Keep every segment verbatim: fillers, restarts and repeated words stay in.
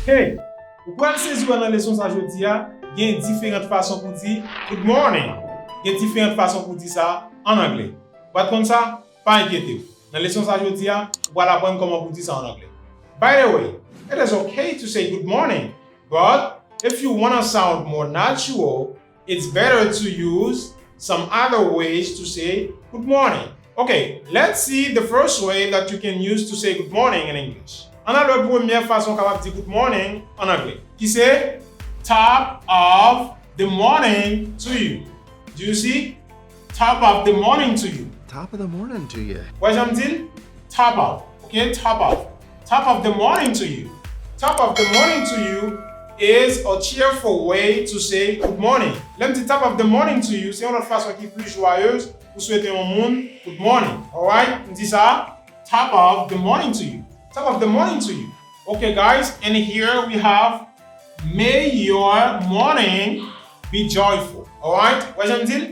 Hey, ou pral sezi wè nan leson sa jodi a, gen diferan fason pou di good morning. Gen diferan fason pou di sa an anglè. Ou pa t konn sa? Pa enkyete w. Nan leson sa jodi a, ou pral aprann kòman pou di sa an anglè. By the way, it is okay to say good morning, but if you wanna sound more natural, it's better to use some other ways to say good morning. Okay, let's see the first way that you can use to say good morning in English. Ann al wè premyè fason w kapab di good morning an anglè, ki se top of the morning to you. Do you see? Top of the morning to you. Top of the morning to you. Wè jan m di l? Top of. Okay, top of. Top of the morning to you. Top of the morning to you is a cheerful way to say good morning. Lè m di top of the morning to you, se yon lòt fason ki pli jwayez pou swete yon moun good morning. Alright? M di sa, top of the morning to you. Top of the morning to you. Okay, guys, and here we have may your morning be joyful. Alright? Wè jan m di l?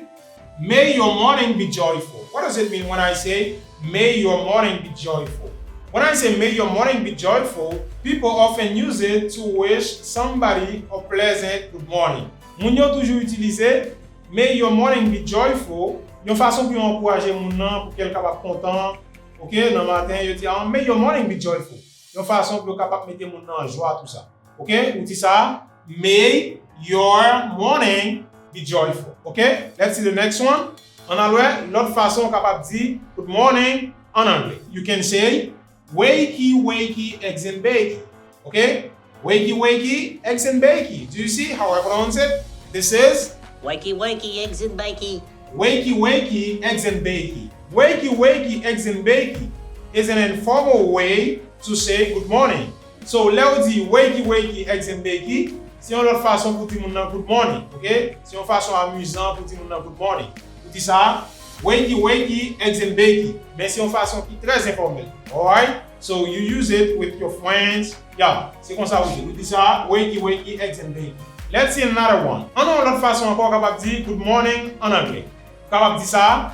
May your morning be joyful. What does it mean when I say may your morning be joyful? When I say may your morning be joyful, people often use it to wish somebody a pleasant good morning. Moun yo toujou itilize may your morning be joyful yon fason pou yo ankouraje moun nan pou ke l kapab kontan. Ok, nan maten yo di, ah, may your morning be joyful. Yon fason pou yo kapab mete moun nan an jwa, tou sa. Ok, ou di sa, may your morning be joyful. Ok, let's see the next one. Ann al wè lòt fason w kapab di good morning an anglè. You can say, wakey wakey, eggs and bakey. Ok, wakey wakey, eggs and bakey. Do you see how I pronounce it? This is Wakey wakey, eggs and bakey. Wakey wakey, eggs and bakey. Wakey wakey, eggs and bakey is an informal way to say good morning. So, lè w di wakey wakey, eggs and bakey, se yon lòt fason pou di moun nan good morning, ok? Se yon fason amizan pou di moun nan good morning. Ou di sa, wakey wakey, eggs and bakey, men se yon fason ki trè enfòmèl. Alright? So, you use it with your friends. Yeah, se konsa ou di. Ou di sa, wakey wakey, eggs and bakey. Let's see another one. Ann wè yon lòt fason ankò w kapab di good morning an anglè. Ou kapab di sa,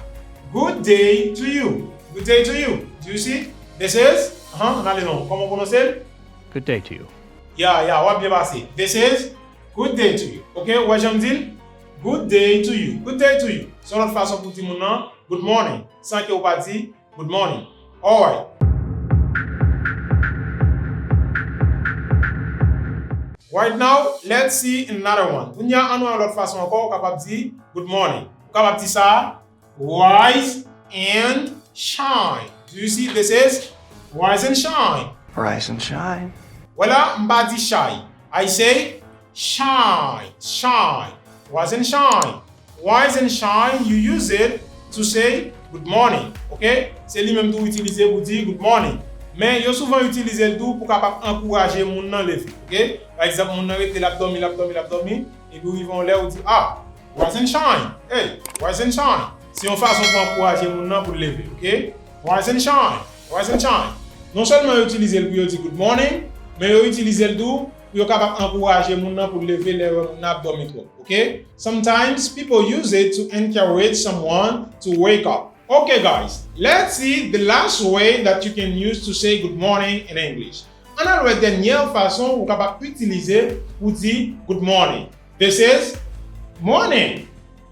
good day to you. Good day to you. Do you see? This is, uh-huh, ann ale non. Kòman w pwononse l? Good day to you. Ya, ya, w ap byen pase. This is good day to you. Ok, ou wè jan m di l? Good day to you. Good day to you. Se yon lòt fason pou di moun nan good morning, san ke w pa di good morning. Alright. Right now, let's see another one. Kounye a, ann wè yon lòt fason ankò w kapab di good morning. Ou kapab di sa, rise and shine. Do you see? This is rise and shine. Rise and shine. Wè la, m pa di shy. I say shine, shine. Rise and shine. Rise and shine, you use it to say good morning. Ok? Se li menm tou w itilize pou di good morning. Men yo souvan itilize l tou pou kapab ankouraje moun nan leve. Ok? Pa egzanp, moun nan rete, l ap dòmi, l ap dòmi, l ap dòmi. Epi w rive yon lè, ou di, ah, rise and shine. Hey, rise and shine. Se yon fason pou ankouraje moun nan pou l leve, ok? Rise and shine. Rise and shine. Non sèlman yo itilize l pou yo di good morning, men yo itilize l tou pou yo kapab ankouraje moun nan pou l leve lè yo wè moun nan ap dòmi twòp, ok? Sometimes people use it to encourage someone to wake up. Ok, guys, let's see the last way that you can use to say good morning in English. Ann al wè dènyè fason ou kapab itilize pou di good morning. This is morning.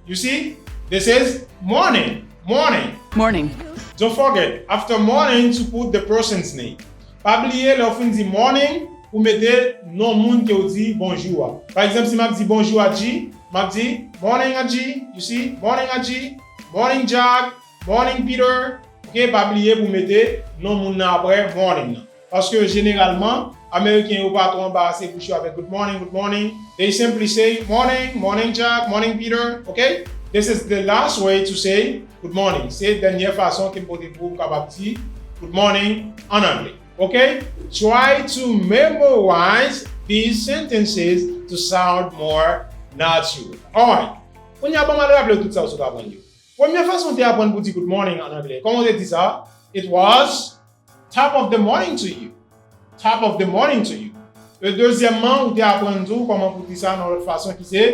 You see? This is morning. Morning. Morning. Don't forget, after morning, to put the person's name. Pa bliye, lè w fin di morning, ou mete non moun ke w di bonjou a. Pa egzanp, si m ap di bonjou Adji, m ap di morning Adji. You see? Morning Adji. Morning Jack. Morning Peter. Ok, pa bliye pou mete non moun nan apre morning nan. Paske jeneralman, Ameriken yo pa twò anbarase bouch yo avèk good morning, good morning. They simply say morning, morning Jack, morning Peter, ok? This is the last way to say good morning. Se dènyè fason ke m pote pou ou kapab di good morning an anglè. Ok? Try to memorize these sentences to sound more natural. Alright. Kounye a, ban m al raple w tout sa w sot aprann yo. Premye fason w te aprann pou di good morning an anglè, kòman w te di sa? It was top of the morning to you. Top of the morning to you. E dezyèmman, ou te aprann tou kòman pou di sa nan lòt fason ki se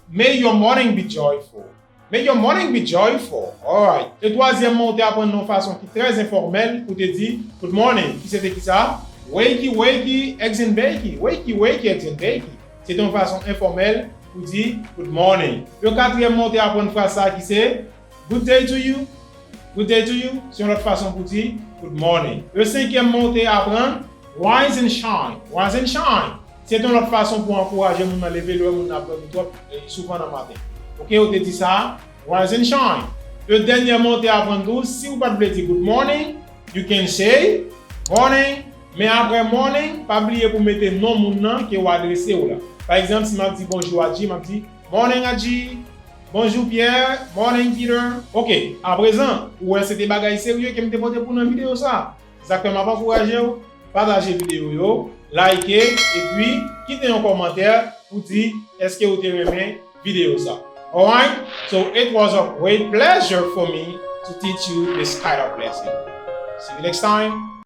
may your morning be joyful. May your morning be joyful. Alright. E twazyèmman, ou te aprann nan yon fason ki trè enfòmèl pou te di good morning, ki se te ki sa? Wakey, wakey, eggs and bakey. Wakey, wakey, eggs and bakey. Se te yon fason enfòmèl pou di good morning. Yon katriyèm mo, w te aprann fraz sa ki se good day to you. Good day to you. Se yon lòt fason pou di good morning. Yon senkyèm mo, w te aprann rise and shine. Rise and shine. Se te yon lòt fason pou ankouraje moun nan leve lè moun nan ap dòmi twòp, eh, souvan nan maten. Oke, ou te di sa, rise and shine. Yon dènyè mo, w te aprann tou, si ou pa t vle di good morning, you can say morning. Men apre morning, pa bliye pou mete non moun nan ke w adrese w la. Pa egzanp, si m ap di bonjou Adji, m ap di morning Adji, bonjou Pierre, morning Peter. Oke, aprezan, ou wè se te bagay serye ke m te pote pou nan videyo sa. Se sa k fè m ap ankouraje w, pataje videyo yo, like, epi kite yon kòmantè pou di èske ou te renmen videyo sa. Alright? So it was a great pleasure for me to teach you this kind of lesson. See you next time.